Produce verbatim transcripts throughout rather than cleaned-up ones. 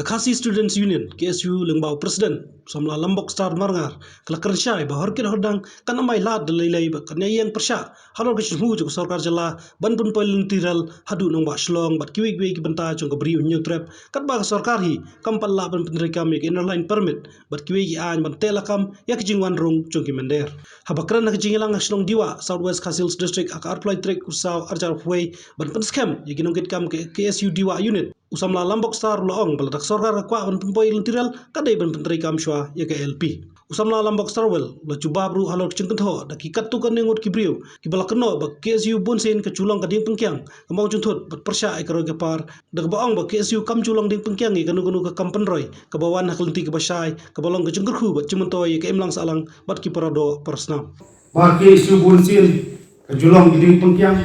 Ka Khasi Students Union, K S U, lyngba u President u samla Lambok Star Marngar, ka la kren shai ba horkit hordang kan ym ailad da lei lei bad kan ïeng pyrshah halor ka jingthmu jong ka sorkar jylla ban pynpoi lynti rel haduh nongbah Shillong bad kiwei kiwei ki bynta jong ka Bri u Hynñiewtrep, katba ka sorkar hi kam pat lah ban pyntreikam ïa ka Inner Line Permit bad kiwei ki aiñ ban teh lakam ïa ka jingwan rung jong ki mynder. Haba kren ha ka jingïalang ha shnong Diwah, South West Khasi Hills District, ha ka arphew lai tarik u Risaw arhajar arphew wei, ban pynskhem ïa ki nongkitkam ka K S U Diwah Unit, u samla Lambok Star u la ong ba lada ka sorkar ka kwah ban pynpoi lynti rel, ka dei ban pyntreikam shuwa ïa ka I L P. U samla Lambok Star u la jubab ruh halor ka jingkynthoh da ki katto katne ngut ki briew kiba la kynnoh ba ka K S U bunsien ka ju long ka diengpyngkiang, ka mawjingthut bad pyrshah ïa ka roi ka par, da kaba ong ba ka K S U kam ju long diengpyngkiang ïa kano kano ka kam pynroi kaba wan ha ka lynti kaba shai, kaba long ka jingkyrkhu bad jingmyntoi ïa ka imlang sahlang bad ki paradoh parasnam. Ba ka K S U bunsien ka ju long ka diengpyngkiang,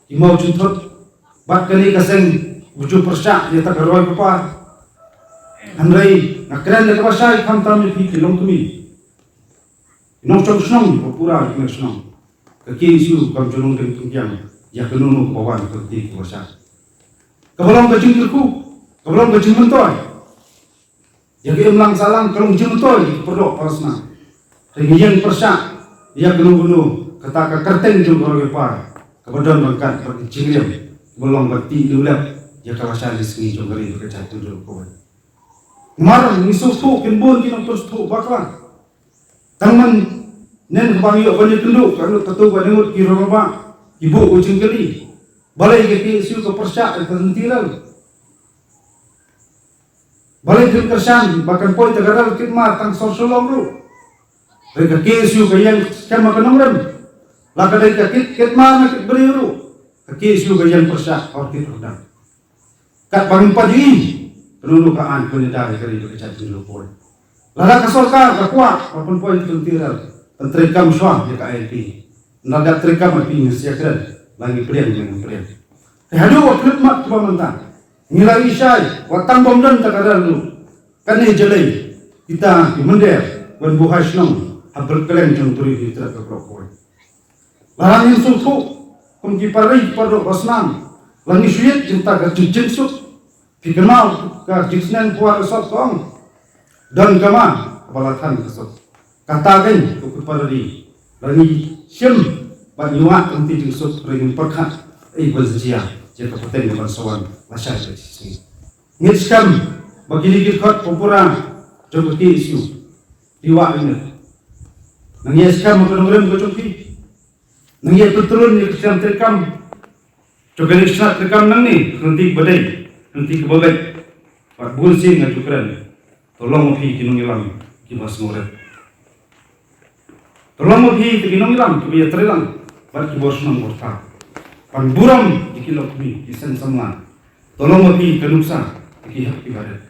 ki mawjingthut bad kane ka seng ba ju pyrshah ïa kata ka roi ka par. Hynrei nga kren da kaba shai khamtam ïa phi ki longkmie, ki nongshong shnong, ba pura ki nongshong shnong. Ka K S U kam ju long diengpyngkiang ïa kano kano kaba wan ha ka lynti kaba shai, kaba long ka jingkyrkhu, kaba long ka jingmyntoi ïa ka imlang sahlang, ka long jingmyntoi ïa ki paradoh parasnam. Te ngi ïeng pyrshah ïa kano kano kata ka kyrteng jong ka roi ka par kaba don ryngkat bad ka jingriam, kaba long ban tih dewlep ïa ka lashai lashisngi jong ka ri bad ka jaitbynriew kawei. Namar ngi sngewthuh, kin bun ki nongpynsngewthuh bakla. Tang mynnin kaba ngi ïoh ban ïakynduh katto katne ngut ki rangbah, ki buh ka jingkylli, balei ka K S U ka pyrshah ïa ka lynti rel? Balei phin kyrshan ba kan poi ïa ka rel Kitmar tang sor Shillong ruh? Hynrei ka K S U ka ïeng skhem ha ka nongrim. La ka dei ka Kit, Kitmar ne Kitbriew ruh, ka K S U ka ïeng pyrshah horkit hordang. Katba ngim pat ïohi kano ka aiñ pynïada ïa ka ri bad ka jaitbynriew kawei. Lada ka sorkar ka kwah ban pynpoi ïa ka lynti rel, kan treikam shuwa ïa ka I L P. Lada treikam, I P, ngi sa ïakren, la ngi pdiang ne ngim pdiang. Te haduh ba khyllipmat kaba mynta, ngi la ri shai ba tang bym don ta ka rel ruh, kane jyllei kita ki mynder ban buhai shnong ha bynriew kylleng jong ka Bri u Hynñiewtrep ka khlok kawei. Lada ngin sngewthuh kum ki para ri ki paradoh parasnam, la ngi shu ïeit jingta ka jing, jingsuk. Phi kynmaw ka jingsneng Phuwar Resort ka ong, don ka ma kaba la than ka suk. Kata keiñ ko ki para ri, la ngi shim bad ngi wad ka lynti jingsuk, hynrei ngim pyrkhat ei ban jia ïa ka pateng ban sa wan lashai lashisngi. Ngi skhem ba kine ki dkhot pura jong ka K S U, Diwah Unit, nang ïa skhem ha ka nongrim ka jong phi, nang ïa pyntrun ïa ka shnat treikam jong kane ka shnat treikam nangne, ka lynti kaba dei, ka lynti kaba beit. Bad bunsien nga ju kren, to long ma phi ki nongïalam kiba sngewrit. To long ma phi ki nongïalam kiba ïatreilang bad kiba shnong bor tha. Ban burom ïa ki longkmie, ki seng samla. To long ma phi ka nuksa ïa ki hep ki barit.